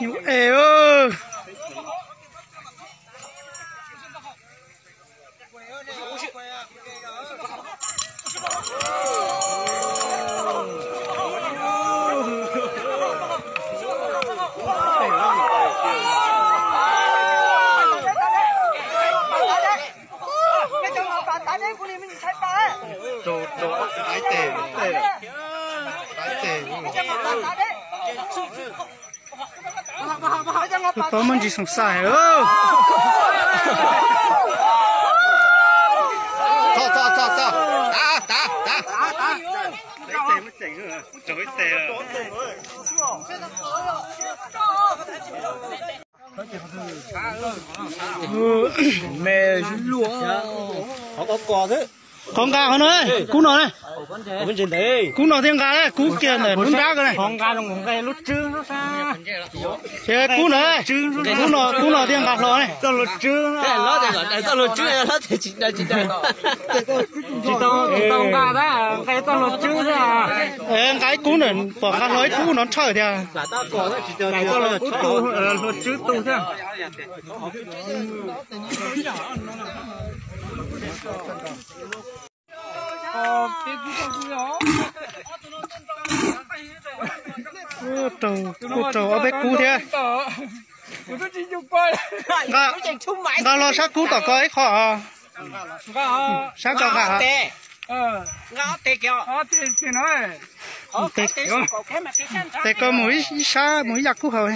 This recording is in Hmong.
Nyuj es. Pab muaj ntsis xoom xais. Qhov nqa qhov no, kub no, kub no thiaj nqa, kub kiag ntawm lub nrab ko na. Ces kub na, kub no, kub no thiaj nqa hlo ne. Tsis tau nqa, nqa ib txoj hlua tswb xwb. Nqa ib kub ntawm, pom nqa hlo ib kub no tshawj tiag. Kuj raug ob peb kub thiab. Nqa los sab kub tom ko ib qho. Sab ko nqa. Tes ko mus ib sab, mus ib yam kub hauv.